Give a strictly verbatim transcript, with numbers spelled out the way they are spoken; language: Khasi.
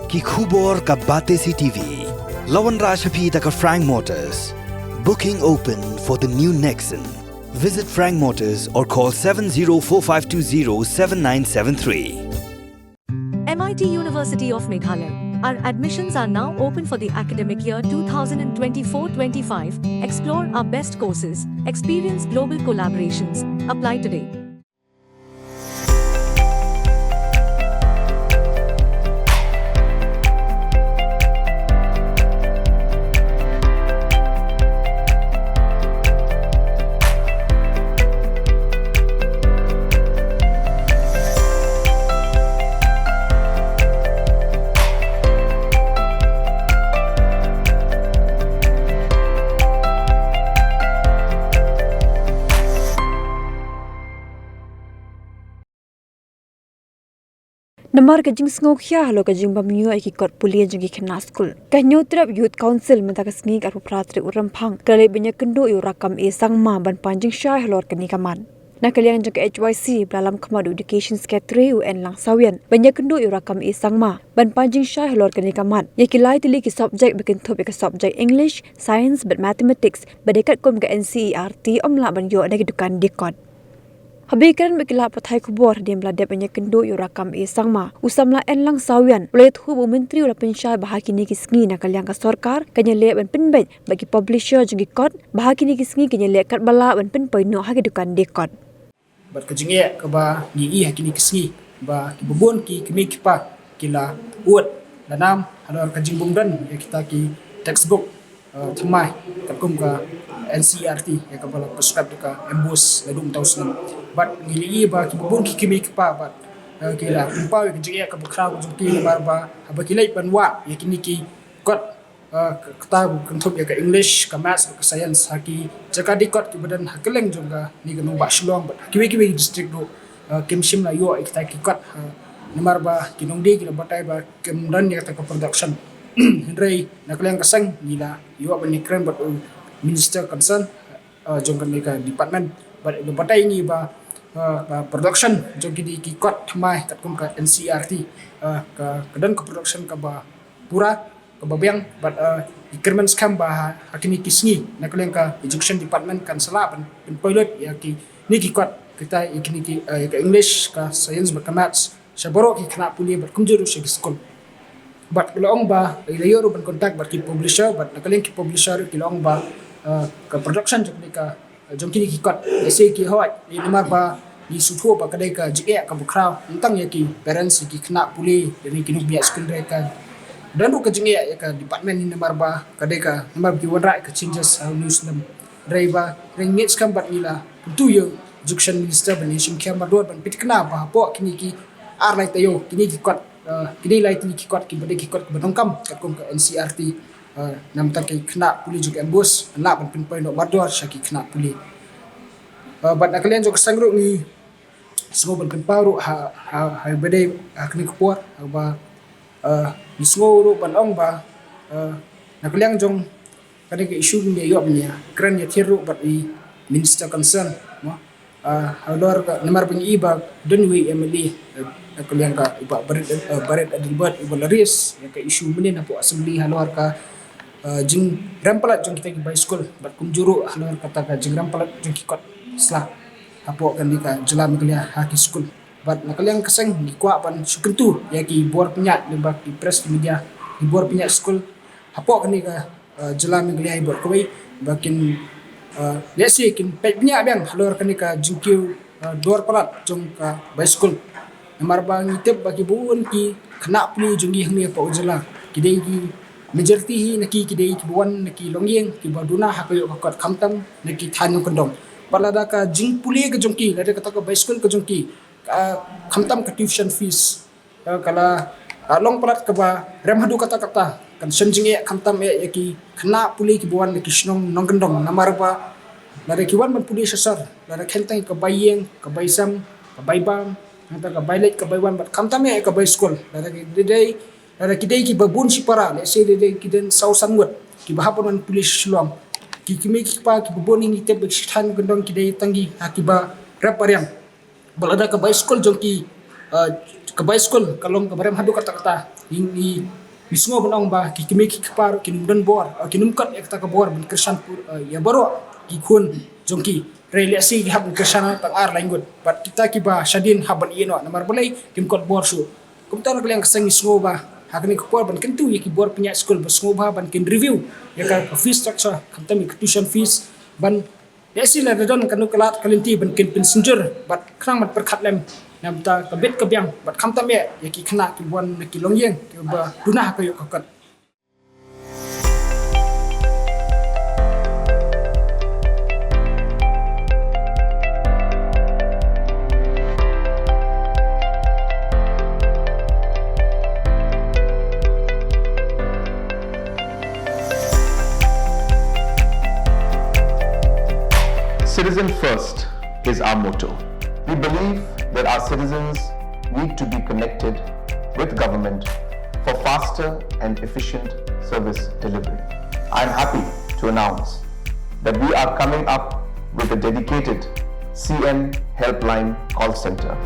Ki khubor ka Batesi T V. La wanrah sha phi da ka Frank Motors. Booking open for the new Nexon. Visit Frank Motors or call seven zero four five two zero seven nine seven three. M I T University of Meghalaya. Our admissions are now open for the academic year two thousand twenty-four twenty-five. Explore our best courses, experience global collaborations. Apply today. Namar ka jingsngewkhia halor ka jingbym ïoh ïa ki kot pule jong ki khynnah skul, ka Hynñiewtrep Youth Council mynta ka sngi ka arphew phra tarik u Rymphang ka la leit ban ïakynduh ïa u Rakkam A Sangma ban pan jingshai halor kane ka mat. Na ka liang jong ka H Y C ba la lam khmat u Education Secretary u N Langsawian ban ïakynduh ïa u Rakkam A Sangma ban pan jingshai halor kane ka mat ïa ki lai tylli ki subject ba kynthup ïa ka subject English, Science bad Mathematics ba dei katkum ka N C E R T ym lah ban ïoh na ki dukan die kot. Haba ïakren bad ki lad pathai khubor hadien ba la dep ban ïakynduh ïa u Rakkam A Sangma, u samla N Langsawian u la ïathuh ba u Myntri u la pynshai ba ha kine ki sngi na ka liang ka sorkar kan ïaleh ban pynbeit bad ki publisher jong ki kot, ba ha kine ki sngi kan ïaleh katba lah ban pynpoi noh ha ki dukan die kot. Bad ka jingeh kaba ngi ïohi ha kine ki sngi ba kiba bun ki kmie ki kpa ki la ud la nam halor ka jingbym don ïa kita ki textbook, eh, thymmai katkum ka N C E R T ïa kaba la prescribe da ka MBOSE naduh mynta u snem. Bad ngi la ïohi ba kiba bun ki kmie ki kpa bad, eh, ki la pynpaw ïa ka jingeh kaba khraw ka jong ki namar ba haba ki leit ban wad ïa kine ki kot, eh, ka, kata kynthup ïa ka English, ka Maths, ka Science ha ki jaka die kot kiba don ha kylleng jong kane ka nongbah Shillong bad ha kiwei kiwei district ruh, eh, kim shym la ïoh ïa kita ki kot, eh, namar ba ki nongdie ki la batai ba kim don ïa kata ka production. Hynrei na ka liang ka seng ngi la ïoh ban ïakren bad u minister concern, eh, jong kane ka department bad u la batai ïa ngi ba, eh, ba production jong kine ki kot thymmai katkum ka N C E R T, eh, ka, ka don ka production kaba pura, kaba biang bad, eh, ngi kyrmen skhem ba ha, ha kine ki sngi na ka liang ka education department kan sa lah ban, ban pynpoi lut ïa kine ki kot kita, ïa kine ki, eh, ïa ka English, ka Science bad ka Maths sha baroh ki khynnah pule bad kumjuh ruh sha ki skul. Bad ki la ong ba, eh, la ïoh ruh ban contact bad ki publisher bad na ka liang ki publisher ki la ong ba, eh, ka production jong kine ka jong kine ki kot, lehse ki hoi, namar ba ngi sngewthuh ba ka dei ka jingeh kaba khraw, ym tang ïa ki parents, ïa ki khynnah pule, ïa ki nongpynïaid skul, hynrei ka don ruh ka jingeh ïa ka department hi namar ba ka dei ka, namar ba ki wanrah ïa ka changes ha une u snem. Hynrei ba, hynrei ngi ngeit skhem bad ngi la kyntu ïa u education minister ban ïashim khia mardor ban pynthikna ba hapoh kine ki ar lai taïew, kine ki kot, eh, kine lai tylli ki kot kiba dei ki kot kiba donkam katkum ka N C E R T, eh, namar ba ki khynnah pule jong ka MBOSE yn lah ban pynpoi noh mardor sha ki khynnah pule. Eh, bad na ka liang jong ka seng ruh ngi sngew ban pynpaw ruh ha, ha, ha ba dei ha kane ka por, ha ba, eh, ngi sngew ruh ban ong ba, eh, na ka liang jong kane ka issue ngi ïoh ban ïakren ïathir ruh bad i minister concern, mo. Ah, halor ka, namar ba ngi i ba don uwei u M L A, eh, na ka liang ka i Bah Barit, eh, Barit Adelbert, i ba la raise ïa ka issue mynhynnin hapoh assembly halor ka, eh, jingrem palat jong kita ki bai skul bad kumjuh ruh halor kata ka jingrem palat jong ki kot sla hapoh kane ka jylla Meghalaya ha ki skul. Bad na ka liang ka seng ngi kwah ban shu kyntu ïa ki bor pynïaid lyngba ki press, ki media, ki bor pynïaid skul hapoh kane ka, eh, jylla Meghalaya bad kawei ba kin, eh, lehse kin peit bniah biang halor kane ka jingkiew, eh, dor palat jong ka bai skul. Namar ba ngi tip ba kiba bun ki khynnah pule jong ngi hangne hapoh jylla ki dei ki majority hi na ki, ki dei kiba wan na ki longïing kiba duna ha ka ïoh ka kot khamtam na ki thaiñ nongkyndong. Bad lada ka jingpule ka jong ki, lada kata ka bai skul ka jong ki, ka, khamtam ka tuition fees, eh, ka la, eh, long palat kaba rem haduh katta katta, kan shem jingeh khamtam eh ïa ki khynnah pule kiba wan na ki shnong nongkyndong, namar ba lada ki wan ban pule sha sor, lada khein tang ka bai ïing, ka bai sem, ka bai bam, nangta ka bai leit ka bai wan, bad khamtam eh ka bai skul, lada ki dei, lada ki dei kiba bun shipara, lehse dei, dei ki don saw san ngut kiba hap ban wan pule sha Shillong. Ki kmie ki kpa kiba bun, ngi tip ba ki thaiñ nongkyndong ki dei tang ki, ha, kiba rep ba riang. Bad lada ka bai skul jong ki, eh, Ka bai skul ka long ka barem haduh katta katta. Ngi, ngi, ngi sngew ban ong ba ki kmie ki kpa ruh kin ym don bor, eh, kin ym kot ïa kata ka bor ban kyrshan pur, eh, ïa baroh ki khun jong ki. Hynrei lehse ki hap ban kyrshan tang ar lai ngut. Bad kita kiba shadien hap ban ïeh noh namar balei kim kot bor shuh. Kumta na ka liang ka seng ngi sngew ba ha kane ka por ban kyntu ïa ki bor pynïaid skul ba sngewbha ban kin review ïa ka, ka fee structure, khamtam ïa ka tuition fees, ban lehse lada don kano ka lad ka lynti ban kin pynsynjur bad khnang ban pyrkhat lem na bynta ka bit ka biang bad khamtam eh ïa ki khynnah kiba wan na ki longïing kiba duna ha ka ïoh ka kot. Citizen first is our motto. We believe that our citizens need to be connected with government for faster and efficient service delivery. I am happy to announce that we are coming up with a dedicated C M Helpline call center.